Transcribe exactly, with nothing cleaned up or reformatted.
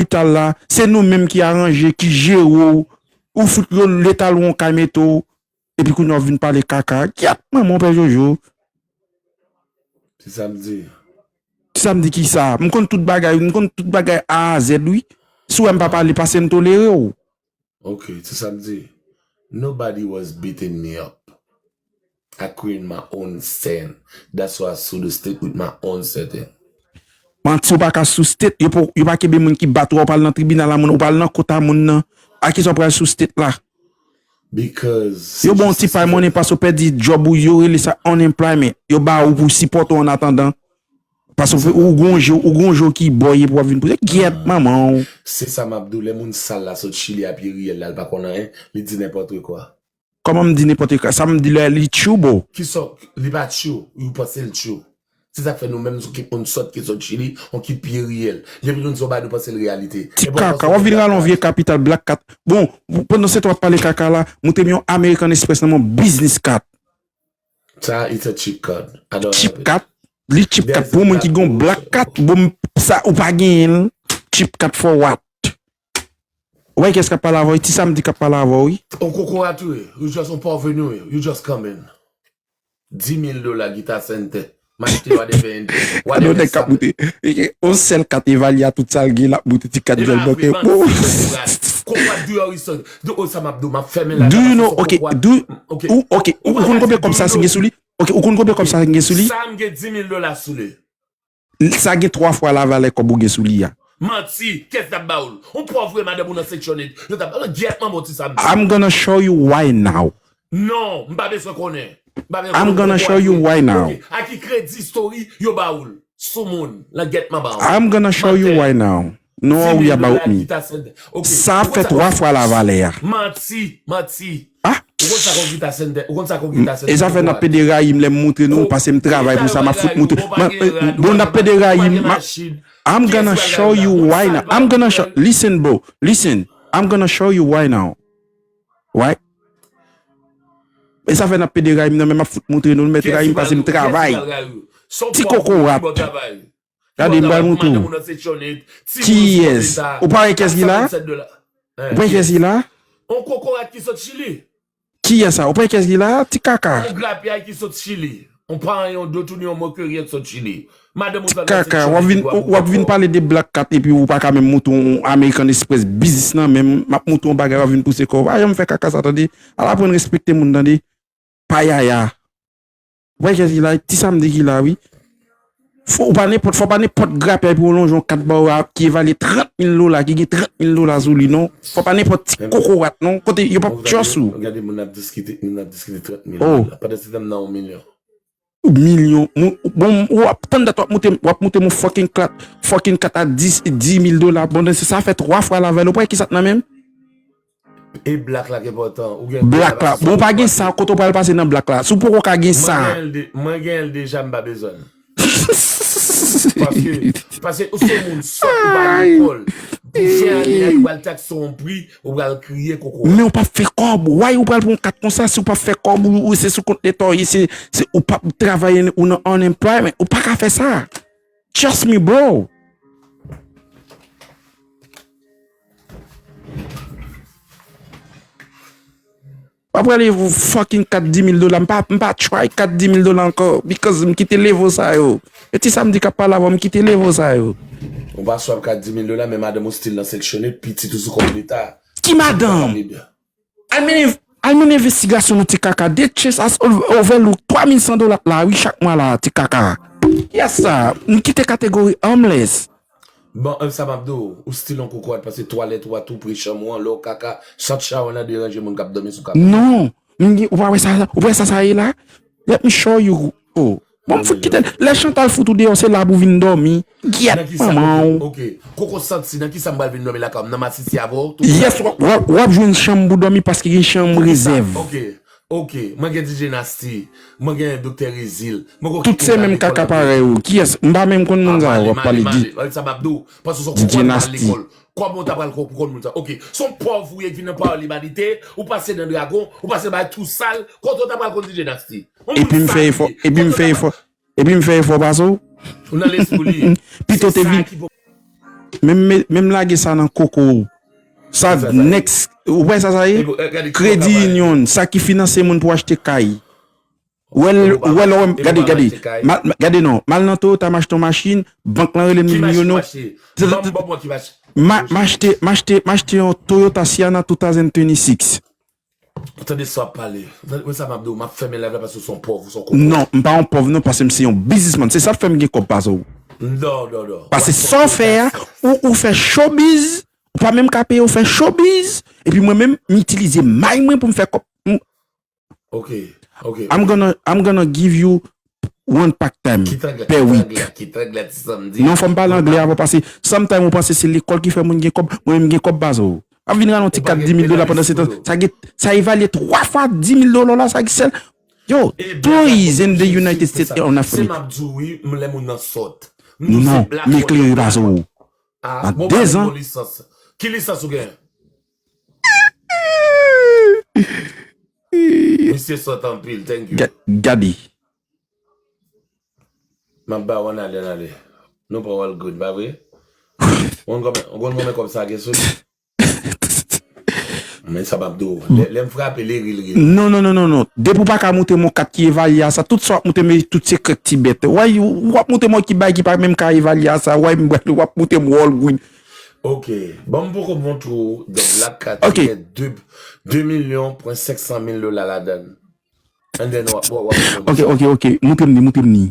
lopital la, se nou menm ki aranje, ki jere w. Ou fout yo leta lwe yon kay mete w. Epi kounye a w vin pale kaka. Gyèt manman w pè Jojo. Ti samdi. Ti samdi ki sa? M konn tout bagay, m konn tout bagay A a Z wi. Si w wè m pa pale, pase m tolere w. Ok, ti samdi. Nobody was beating me up. I clean my own sand. That's why I sue the state with my own sentence. Manti, ou pa ka sou state, yo pa, yo pa kenbe moun ki bat ou, ou pral nan tribinal a moun, ou pral nan kot a moun nan. A kisa w pral sou state la? Because Yo ba w ti pay monnen paske w pèdi djòb ou, yo rele sa unemployment. Yo ba ou pou sipòte w an atandan. Paske ou gon je, ou gon je ki bòye pou w ap vin poze. Gyèt manman w. Se sa m ap di w, lè moun sal la sot Chili a pye riyèl la, l pa konn anyen, li di nenpòt kwa. Kòman m di nenpòt kwa? Sa m di lè li tchou bo. Ki sòt, li pa tchou, ou panse l tchou. Se sa k fè nou menm sou kèk moun sòt ki sot Chili, on ki pye riyèl. Depi nou di yon bagay nou panse l reyalite. Ti kaka, w ap vin rale yon vye kapital Black Cat. Bon, pandan se tan w ap pale kaka la, montre m yon American Express nan men w, business card. Sa, it's a cheap card. I don't Cheap have it. Card? Li cheap card pou moun ki gon Black Card, bon, sa ou pa genyen l. Cheap card for what? Ou wè kès k ap pale avè w? Ti Samdi k ap pale avè w, wi. On kokorat ou ye. You just on pòv nou ye. You just coming. Dis mil dola Guitar Center. M achte whatever and Gade yon nèg k ap moute. On sèl kat evalye a tout sa l gen, l ap moute ti kat djòl nan tèt. Bon. Kokorat do you know, sa m ap do, m ap fèmen la. Do you know, ok, do, ou, ok, ou konn konbyen kòb sa gen sou li? Ok, ou konn konbyen kòb sa gen sou li? Sa m gen dis mil dola sou li. Sa gen twa fwa lavalè kòb ou gen sou li a. Manti, kès t ap ba ou l? On pòv ou ye, madanm ou nan Section eight. Yo t ap ba ou l, gyèt manman w Ti Samdi. I'm gonna show you why now. Non, m pa bezwen konnen. M pa bezwen I'm konnen gonna pou show you kokorat why ou ye. Now. Ok, a ki kredi story yo ba ou l? Soumoun, nan gyèt manman w. I'm gonna show you Mantè. Why now. No worry about me. Sa fè twa fwa lavalè a. Manti, manti. Ah? Ou konn sa kon Guitar Center? Ou konn sa kon Guitar Center? E sa fè n ap pede rayi m lè m montre nou, paske m travay pou sa, m ap fout montre. Bon, n ap pede rayi m. I'm gonna show you why now. I'm gonna show, listen, bro. Listen. I'm gonna show you why now. Why? E sa fè n ap pede rayi m nan, men m ap fout montre nou, l mèt rayi m paske m travay. Ti kokorat. Gade, m pral montre w. Kiyès? Ou pa wè kiyès ki la? Ou pa wè kiyès ki la? On kokorat ki sot Chili. Kiyès sa? Ou pa wè kiyès ki la? Ti kaka. On grapyay ki sot Chili. On pa yon dot ou ni yon mokeryè ki sot Chili. Madanm ou sa nan Kaka, w ap vin, w ap vin pale de Black Cat epi ou pa ka menm montre yon American Express biznis nan menm, m ap montre yon bagay, w ap vin pouse kò w. Pa janm fè kaka sa, tande. Al aprann respekte moun, tande. Payaya. Ou pa wè kiyès ki la? Ti Samdi ki la, wi. Fò, ou pa nenpòt, fò pa nenpòt grapyay pou yo lonje yon kat ba w a ki evalye trant mil dola, ki gen trant mil dola sou li, non. Fò pa nenpòt ti kokorat, non. Kote yo p ap trust ou. Gade moun ap diskite, moun ap diskite trant mil Oh. Dola. Pandan se tan m nan yon milyon. Milyon. Moun, bon, w ap tann dat w ap monte, w ap monte mon fucking kat, fucking kat a dis, dis mil dola. Bon, se sa fè twa fwa lavalè. Ou pa wè kisa k nan men m? E Black la ki enpòtan. Ou gen Black la. Bon, ou pa gen sa, kote w pral pase nan Black la? Si w poko ka gen sa. Mwen gen l de-, mwen gen l deja, m pa bezwen l. Paske, paske ou se moun sòt, ou pa lekòl. Pou fè ane a, yo pral takse yon pri, ou pral kriye koko. Men ou p ap fè kòb. Why ou pral pran yon kat konsa si ou p ap fè kòb, ou, ou se sou kont leta w ye, se, se ou p ap travay, ou nan unemployment. Ou pa ka fè sa. Trust me, bro. Apre ale fucking kat dis mil dola, m pa, m pa try kat dis mil dola ankò, because m kite level sa yo. E Ti Samdi k ap pale avè w, m kite level sa yo. Ou pa swap kat dis mil dola, men madanm ou still nan Section eight, pitit ou sou kont leta. Ki madanm? Al mennen, al mennen envestigasyon nou, ti kaka. The chase has overlooked twa mil san dola la, wi, chak mwa la, ti kaka. Yes, sa. M kite kategori homeless. Bon, e sa m ap di w, ou still on kokorat paske twalèt ou a tou pre chanm ou an, lè w kaka, sant chawa nan deranje moun k ap dòmi sou kaka. Non, m gen, ou pa wè sa, ou pa wè sa sa ye la? Let me show you. Oh. Bon, m fout kite l. Lè Chantal fout ou deyò, se la pou vin dòmi. Gyèt manman w. Ok. Koko santi, nan kisa m pral vin dòmi lakay ou? Nan masisi avè w? Tou Yes, w ap, w ap, w ap jwenn chanm pou dòmi paske gen chanm rezèv. Ok. Ok, mwen gen D J Nasty, mwen gen Doktè Rezil, mwen gen Tout se menm kaka parèy ou. Kiyès? M pa menm konn moun sa yo w ap pale di. Sa m ap di w, paske w se D J koko Nasty. Lekòl. Kòman w ta pral pou konn moun sa? Ok, se yon pòv ou ye ki nan pawòl imanite, ou pase nan dragon, ou pase nan bagay tou sal, kote w ta pral konn D J Nasty? Epi m fè efò, epi m fè efò, epi m fè efò pase w. Ou nan lespri li. Pito te vin. Menm, menm lage sa nan koko. Sa next, ou wè sa sa ye? Credit Union, sa ki finanse moun pou achte kay. Ou wè l, ou wè l, ou wè m, gade, gade. Gade non, m al nan Toyota, m achte yon machin, bank lan rele m, yo non. M achte, m achte, m achte yon Toyota Sienna two thousand twenty-six. Tande sa w ap pale. Wè sa m ap di w, m ap fèmen live la paske w se yon pòv, ou se yon koko. Non, m pa yon pòv non, paske m se yon biznismann. Se sa k fè m gen kòb, Bazo. Non, non, non. Paske sa w fè a, ou, ou fè showbiz, ou pa menm ka peye, ou fè showbiz, epi mwen menm, m itilize may mwen pou m fè kòb. Ok, ok. I'm gonna, I'm gonna give you one part time per week. Non, fò m pale anglè avan, paske sometime ou panse se lekòl ki fè moun gen kòb, mwen menm gen kòb, Bazo. Ap vin rale yon ti kat di mil dola pandan se tan, sa gen, sa evalye twa fwa di mil dola la, sa ki sèl. Yo, please, in the United States, on Africa. Se m ap di w wi, m lè moun nan sòt. Non, m eklere, Bazo. Nan de zan. Ki lisans ou gen? Misye sòt anpil, thank you. Gade. M ap ba w ann ale, ann ale. Nou pa w al good, pa vre? Ou konn konbyen kòb sa gen sou li? Men sa m ap di w. Lè, lè m frape, li ri, li ri. Non, non, non, non, non. Depi w pa ka montre m yon kat ki evalye a sa, tout sa w ap montre m, tout se krèk ti bèt. Why, w ap montre m yon ki bay ki pa menm ka evalye a sa, why m, w ap montre m Walgreen. Ok. Bon, m poko montre w, donk, la kat ki gen de milyon pwen senk san mil dola ladan l. And then, w ap, w ap, w ap. Ok, ok, ok. Montre m ni, montre m ni.